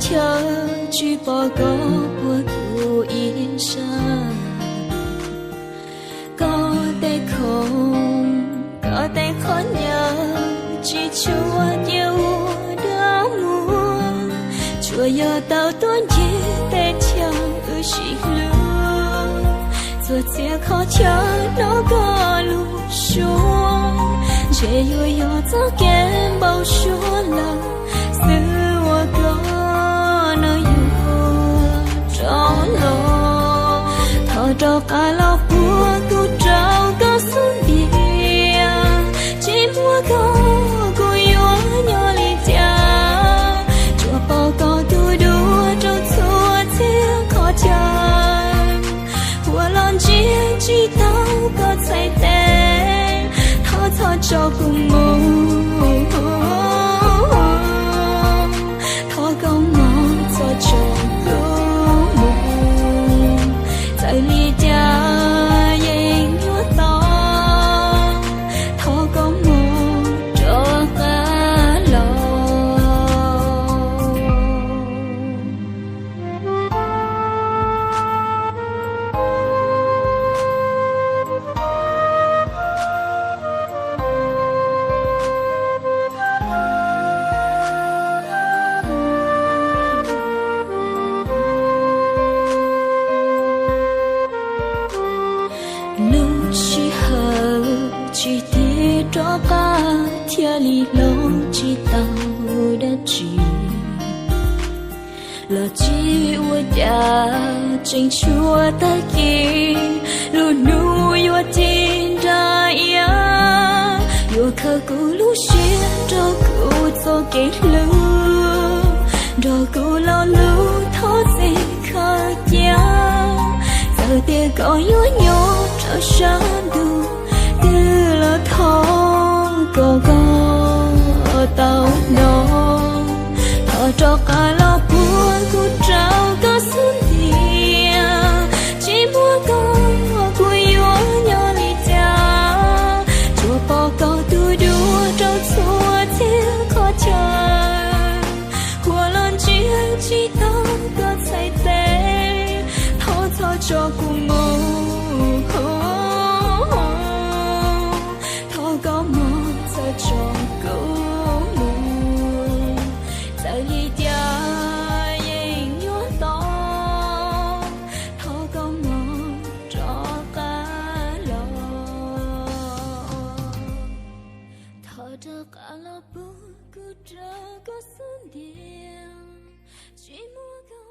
Chaw tsis pom koj puag kuv ib sab, koj tej khoom, koj tej qhov nyiaj tsis tshua cia ua dag muag, tsuas yog tau tuaj ncig tej chaw wb sib hlub, txhua txhia qhov chaw hnov koj lub suab, ntshe yuav yog txoj kev npau suav lawm xwb uas koj no yuav rov los. Thov rov qab los puag kuv rau koj xub ntiag, tsis muaj koj kuv yuav nyob li cas, tsuas pom koj tus dua rau txhua txhia qhov chaw, ua los ntsia tsis tau koj txhais tes, thov txhob tso kuv mus, thov koj mus txhob tso kuv mus, txawm li cas yeej yuav tau, thov koj mus rov qab los. Lub sij hawm tsis tiag rov qab thiaj li hloov tsis tau dab tsi, los tsis ua cas tseem tshuav tag kis, lub hnub yuav ci nra iab, yuav khaws kuv lub siab rau kuv txoj kev hlub, nrog kuv lo lus thov txim khaws cia, txawm tias koj yuav nyob rau sab ntuj twg los thov kom koj tau hnov, thov rov qab los puag kuv rau koj xub ntiag, tsis muaj koj kuv yuav nyob li cas, tsuas pom koj tus dua rau txhua txhia qhov chaw, ua los ntsia tsis tau koj txhais tes, thov txhob tso kuv mus, thov koj mus txhob tso kuv mus, txawm li cas yeej yuav tau, thov koj mus rov qab los, thov rov qab los puag kuv rau koj xub ntiag, tsis muaj koj